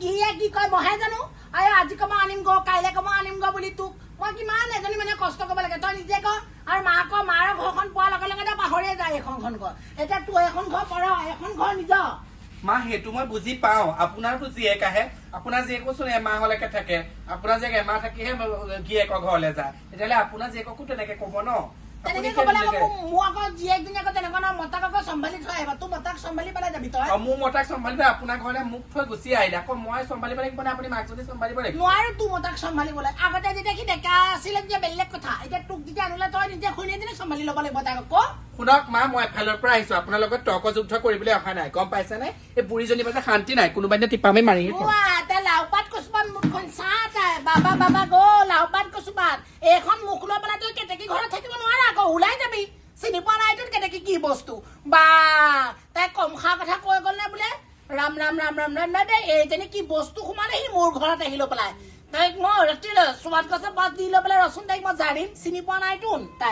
গিৰিয়ে কি কয় মইহে জানো। আৰু আজি কমা আনিম গ, কাইলে কমা আনিম গ বুলি তোক মই কিমান এজনী মানে কষ্ট কৰিব লাগে, তই নিজে ক। আৰু মাকৰ মাৰ ঘৰখন পোৱাৰ লগে লগে তই পাহৰিয়ে যায় এইখন ঘৰ। এতিয়া তোৰ এখন ঘৰ পৰ, এখন ঘৰ নিজৰ। মা, সেইটো মই বুজি পাওঁ। আপোনাৰতো জীয়েক আহে, আপোনাৰ জীয়েকোচোন এমাহলৈকে থাকে। আপোনাৰ জীয়েক এমাহ থাকিহে গিৰিয়েকৰ ঘৰলৈ যায়। তেতিয়াহ'লে আপোনাৰ জীয়েককো তেনেকে ক'ব ন? আপুনি তেনেকে কিয় ক'বলৈ আকৌ নিজকে- মোৰ আকৌ জীয়েকজনী আকৌ তেনেকুৱা নহয়, মতাক আকৌ চম্ভালি থৈ আহিবা। তোৰ মতাক চম্ভালি পেলাই যাবি তই। অ, মোৰ মতাক চম্ভালিব, আপোনাৰ ঘৰলে মোক থৈ গুচি আহিলে আকৌ মই চম্ভালিব লাগিব নে আপুনি মাকজনী চম্ভালিব লাগিব? নোৱাৰো তোৰ মতাক চম্ভালিবলৈ। আগতে যেতিয়া সি ডেকা আছিলে তেতিয়া বেলেগ কথা, এতিয়া তোক যেতিয়া আনিলে তই নিজে খুৰীয়ে চম্ভালি ল'ব লাগিব তাক আকৌ। শুনক মা, মই এফালৰ পৰা আহিছো, আপোনাৰ লগত তৰ্ক যুদ্ধ কৰিবলৈ অহা নাই, গম পাইছেনে? এই বুঢ়ীজনী পাছে শান্তি নাই, কোনোবা দিনা টিপা মাৰি মাৰিহে থম। ওৱা, তাই লাওপাত কচুপাত মুখখন চা তাই, বাবা বাবা গো লাওপাত কচুপাত এইখন মুখ লৈ পেলাই তই কেতেকী ঘৰত থাকিব নোৱাৰা আকৌ, ওলাই যাবি। চিনি পোৱা নাই তোৰ কেতেকী কি বস্তু। বা তাই কম খা কথা কৈ গ'ল নে বোলে? ৰাম ৰাম ৰাম ৰাম ৰাম ৰাম দেই, এইজনী কি বস্তু সোমালে সি মোৰ ঘৰত আহি লৈ পেলাই। তাইক মই ৰাতি চোৱাত গছে পাত দি লৈ পেলাই ৰচোন, তাইক মই জাৰিম। চিনি পোৱা নাই তোন তাই।